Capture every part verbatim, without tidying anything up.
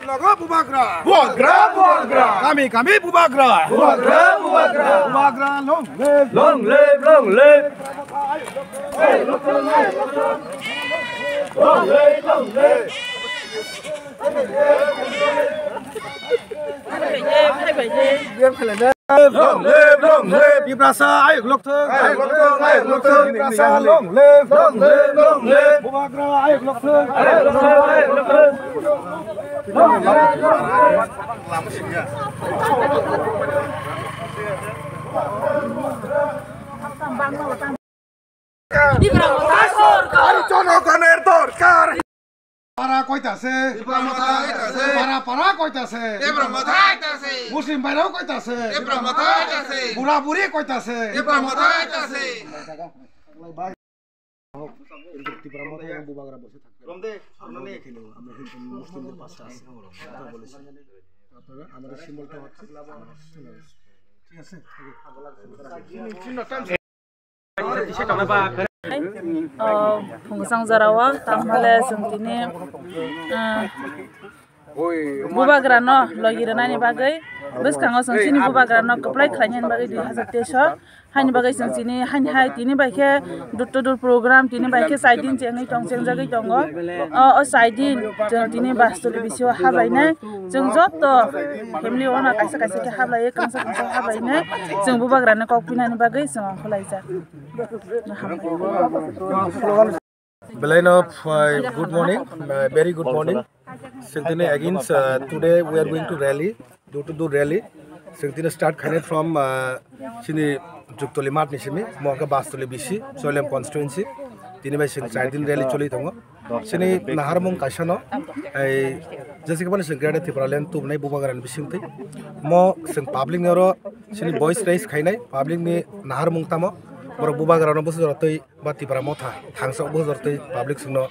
Logo bubagra. Bubagra, bubagra. Kami, kami bubagra. Bubagra, bubagra. Bubagra, long live. Long live, long live. Long live, long live. Long live, long live. Tiprasa ayuk lokthung. Ayuk lokthung, ayuk lokthung. Tiprasa long live. Long live, long live. Bubagra ayuk lokthung. Ayuk lokthung, ayuk lokthung. জনগণের দরকার। পাড়া কইতাছে? ত্রিপুরা মাথা কইতাছে। পাড়া, পাড়া কইতাছে। ত্রিপুরা মাথা কইতাছে। মুসলিম ভাইরাও কইতাছে। ত্রিপুরা মাথা কইতাছে। বুড়া বুড়ি কইতাছে। ত্রিপুরা মাথা কইতাছে। ত্রিপুরা মাথা এবং বুবাগরা বসে থাকবে। আমরা দেখে নেব, আমরা কিন্তু মুসলিমদের পাশে আছি। কথা বলেছি। আপনারা, আমাদের সিম্বলটা হচ্ছে, ঠিক আছে? O phungjang jorao tangmale chwng tini, ah, bubagrano logi rwnani bagwi bwskango chwng chini bubagrano kwplai khlainani bagwi dui hazar teis o haini bagwi chwng chini haini hai tini bai khe door to door program tini bai khe chai din chengwi tong chengjagwi tongo. O, o chai din chwng tini bastuli bisio hablainai. Chwng joto family o no kaisa kaisa khe hablaiwi, kwngsa kwngsa hablaiwi nai chwng bubagrani kok pinani bagwi chwng ongkhorlaijak. Belaino, uh, good morning, uh, very good morning. Chwng tini against, uh, today we are going to rally, door to door rally. Chwng tini start khainai from, uh, chini Juktoli mat ni simi, mo khe Bastoli B C, Choilem constituency. Tini bai chwng chai din rally choli tongo. Chini naharmung kaisa no, ei, jese khe mani chwng Greater Tipraland tubunai bubagrani bisingtwi. Mo chwng public ni oro chini voice raise khainai, public ni naharmung tamo, borok bubagrano bwsajora twi ba Tipra motha thangsa bwsajora twi public chwngno,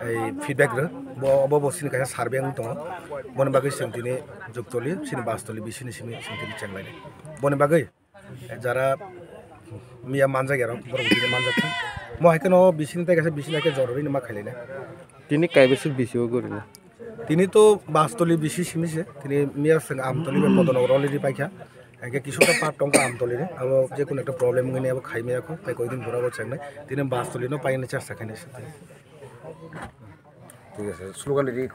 ei, feedback rw. Bo, obo bo chini kaisa survey wng tongo. Boni bagwi chwng tini Juktoli, chini Bastoli B C ni simi chwng tini chenglainai. Boni bagwi Jara miya manjak yarok, borok bini manjak kha. Mo hai kheno bisini tai kaisa bisini hai khe jorori ni ma khailai na. Tini kaibaswk B C o gori na? Tini to Bastoli B C simi se. Tini miya seng Amtoli be podono roli ri paikha. Hai khe kisukta part tongkha Amtoli ni. Abo je kono ekta problem wngwi abo khai maya kho. Tai koi din pura bo chengnai. Tini Bastoli no paina chesta khainai se. Thik ase. Slogan ri